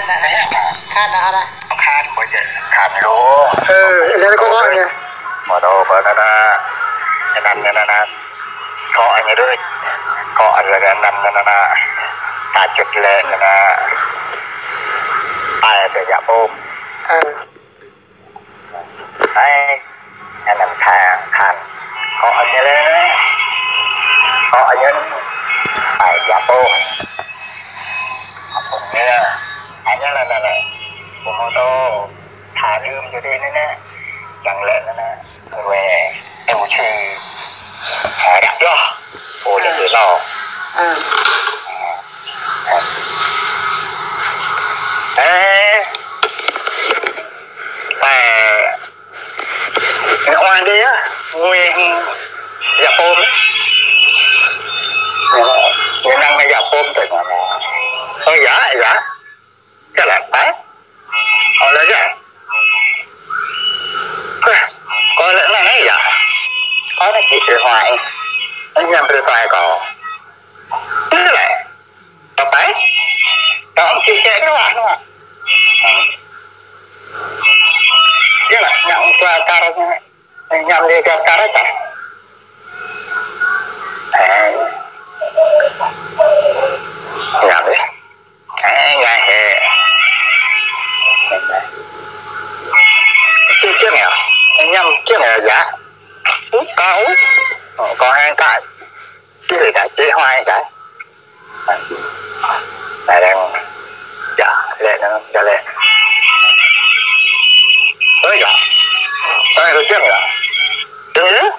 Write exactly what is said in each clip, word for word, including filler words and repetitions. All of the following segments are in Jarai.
Khan hă anai? Khan, ƀu djơ̆ khan lu. Ơ, anai kâo kơ anai. Mă dŏ pơ anai, anŭn, anŭn, anŭn. Kơ anai đôč. Kơ anai, anŭn, anŭn, anŭn. Ta čut lĕ, anŭn. Ai, tơ yă pôm. Ơ. Ai, anŭn khan, khan. Kơ anai lĕ. Kơ anai. Ai, yă pôm. Pôm anai. Anai lĕ, lĕ, lĕ. Pôm mơtô. Tha rơm čơ tê anai anai. Yang lĕ anai anai. Kơ ruai. Em mơ̆ čê. Tha ră pioh. Ơ. Lĕ tê lo. Ơ. Ơ. Ơ. Ñu oan đĭ yơh, ngui hăng yă pôm. Ñu năng yă pôm tơ ñu. Ơ yă, yă. Kơ lĕ pă. Ơ lĕ yă. Kơ, kơ lĕ năng yă. Kơ anai či tơ hoai. Anai ñăm brơi tuai kơ. Tơ lĕ. Tơ pă. Tơ či čĕ kơ wah, wah. Yơh lah, ñu ƀu tua kar ñu. Ñăm lĕ kar kar čă. Ơ. Ñăm lĕ. Ơ, ngă hĭ. Čih čih yơh. Ñăm čih yơh, yă. Ơ, kâo. Ơ, kâo hăng kâo. Čih lĕ kâo, čih hoai kâo. Ai đang. Yă, lĕ anŭn, yă lĕ. Ơ yă. Tơlơi kơ čih yơh. Čih yơh.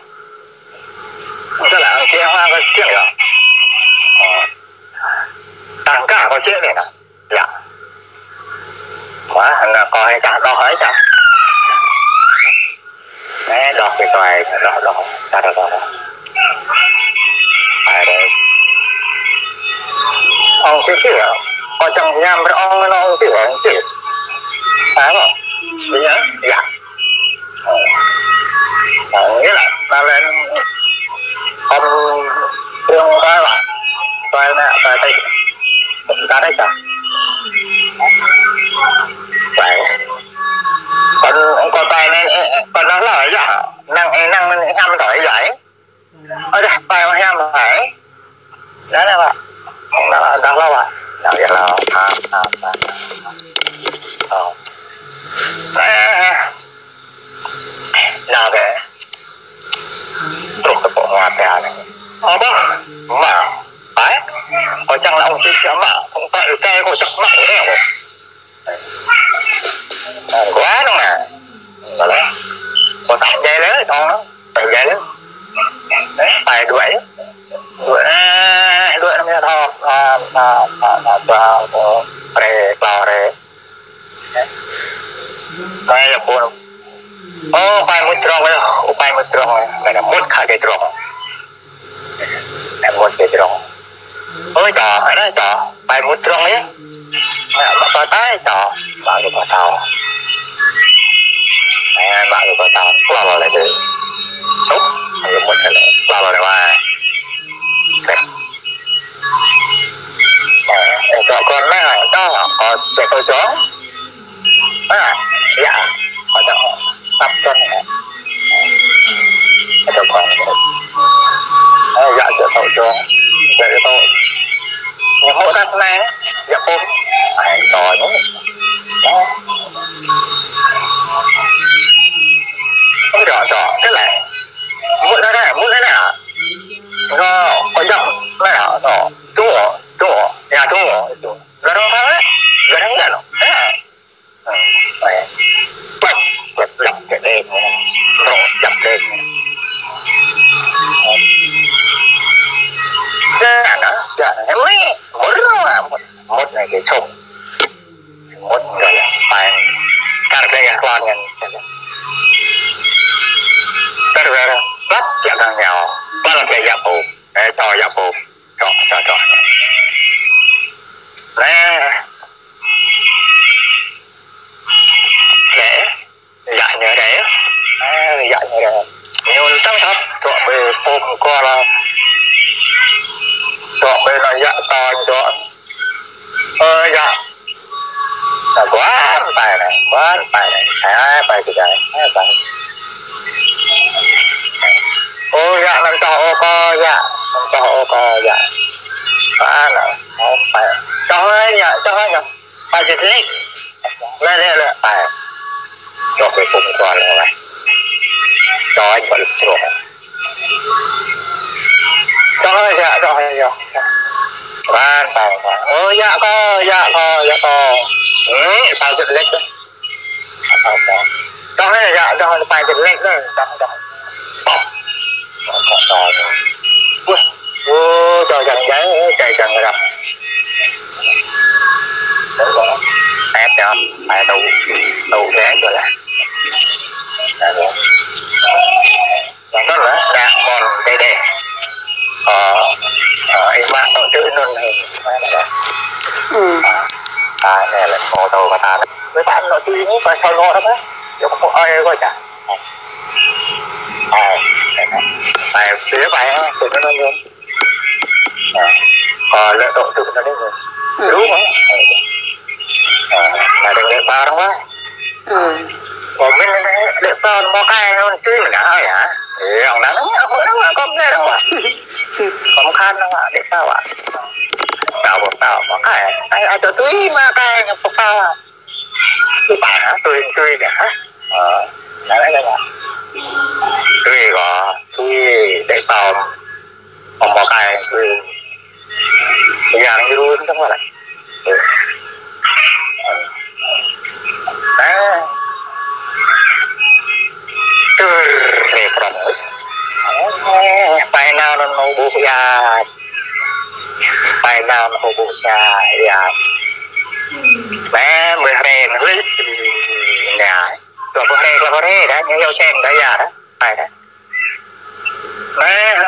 Tơlơi kơ čih hoai kơ čih yơh. Ơ. Tăng kơ kơ čih anai anŭn. Yă. Wah, anŭn kơ hai čă, đŏk hai čă. Anai đŏk kơ tuai, đŏk, đŏk, ta đŏk, đŏk. Ai đôč. Ong čih čih yơh. Kâo čang ñăm brơi ong anŭn ong čih yơh, ong čih. Ai mơ̆? Yă, yă. Ơ, anai lĕ, anai lĕ, ong, ong tuai lah. Tuai anai, tuai tơi. Tuai tơi čă. Tuai. Kâo, kâo tuai anai, ơ, ơ, kâo năng lah yă. Năng, ơ, năng anai hiam tơi yă. Ơ, dah, tuai hiam tơi. Anai, anai lah. Anai lah, dah lah, wah. Anai yă lah. Ha, ha, ha. Ơ. Ơ. Anai kơ. Truh kơ pô ngă pia anai. Ơ, ƀă. Mă. Ai? Kâo čang lah ong čih čă mă. Ong ta ư kai kâo čă mă. Anai kâo. Ơ, kâo anŭn anai. Anŭn lah. Kâo tăp djai lĕ, tong anŭn. Tăp djai lĕ. Ơ, pai đuaĭ. Đuaĭ, ơ, đuaĭ anŭn yơh, tong. Anŭn, anŭn, anŭn, anŭn, anŭn, anŭn, pre, klâo pre. Pai yă pô. Ơ, pai mŭt drŏng yơh. Ơ, pai mŭt drŏng yơh. Kơ anai mŭt khă kơ drŏng. Anai mŭt kơ drŏng. Ơ, čă, anai čă. Pai mŭt drŏng yơh. Anai mă pơtao čă. Mă kơ pơtao. Anai mă kơ pơtao. Klâo lĕ tơ. Sŭp. Anai mŭt lĕ. Klâo lĕ wai. Sĕt. Ơ, čă kơ anai, čă. Kơ sĕt kơ čă. Ơ, yă. Kơ čă. Tăp kơ anai. Kơ čă kơ anai. Ơ, yă, čă tŏ čă. Yă, čă tŏ. Ñu hmâo ta snai, yă pôm. Ai, čă ñu. Ơ, čă, čă. Tơ lĕ. Mŭt anai, mŭt anai. Ñu, kơ yă. Anai, ñu. Čă, čă. Yă, čă, čă. Gah rŏng thang lĕ. Gah rŏng yă lŏ. Ơ. Ơ, ơ. Păt, păt, lăp, păt, ơ, rŏ, lăp, ơ. Čă anai, čă anai, mĕ, mŭt rŏ, mŭt, mŭt anai kơ čŏng. Mŭt anai kơ pai. Kar kơ yă klon ngăn. Kar kơ, lăp, yă kơ ñu. Lăp kơ yă pô. Ơ, čă yă pô. Čă, čă, čă. Lĕ. Lĕ. Yă ñu rai. Ơ, yă ñu rai. Ñu tăng thăp, čuă ƀơi pôm kơ lah. Čuă ƀơi anai yă tơñ čuă. Ơ, yă. Ƀuăn pai anai, ƀuăn pai anai. Ơ, pai kơ jai, ơ, pai. Ơ, yă, anŭn čoh ôh kâo, yă. Anŭn čoh ôh kâo, yă. Ƀuăn, ơ, pai. Čoh hơi, yă, čoh hơi, yă. Pai jĕ nik. Lĕ, lĕ, lĕ, pai. Čoh kơ pŭng kual lĕ. Čoh hơi, ƀuăn lĕ čroh. Čoh hơi, yă, čoh hơi, yă. Ƀuăn, ƀuăn, ƀuăn. Ơ, yă kâo, yă kâo, yă kâo. Hmm, pai jĕ nik. Čoh hơi, yă, čoh hơi, pai jĕ nik, čoh, čoh. Ƀuh, ơ, čoh čang jai, ơ, jai čang răm. Ĕp čang, pai tŭ, tŭ nik čô lah. Anŭn lah, đa mơ̆n tơdơi. Ơ, ơ, ih mă tŏ tui anŭn hă. Ơ. Ơ, anai lah, mơ̆ tŏ kơ ta. Mơ̆ ta tŏ tui anai, ƀă sô nô ră mơ̆. Yua kơ pô ơi kơ ča. Ơ. Ơ, ƀă, ƀă, tui anŭn anŭn. Ơ. Kơ lĕ tŏ tui anŭn anŭn. Lu mơ̆. Ơ. Ơ, anai đing lĕ ƀă ră mơ̆. Ơ. Kơ mĭn lĕ ƀă mơ̆ kai anŭn tui mơ̆n hă. Ơ, anŭn anŭn, ơ, anŭn anŭn, kơ mĭn anŭn. Kơ mĭn anŭn, lĕ ƀă. Ƀă, ƀă, ƀă kai. Ai, ai, tui mă kai, ñu pơpă. Tui ƀă hă, tui, tui ƀă hă. Ơ, anai lĕ, anai lĕ. Tui kơ, tui lĕ ƀă. Ƀă mơ̆ kai, tui. Yang ñu run tơ̆ng wă lĕ. Ơ. Ơ. Tơr, rê prong. Ơ, pai nao anŭn hơbŭ ia. Pai nao anŭn hơbŭ ia, ia. Mơ̆, mơ̆ hrĕ anŭn hlĭ. Anai. Tui pơhrĕ, tui pơhrĕ đa, ñu yua sem đa ia đa. Pai đa. Mơ̆,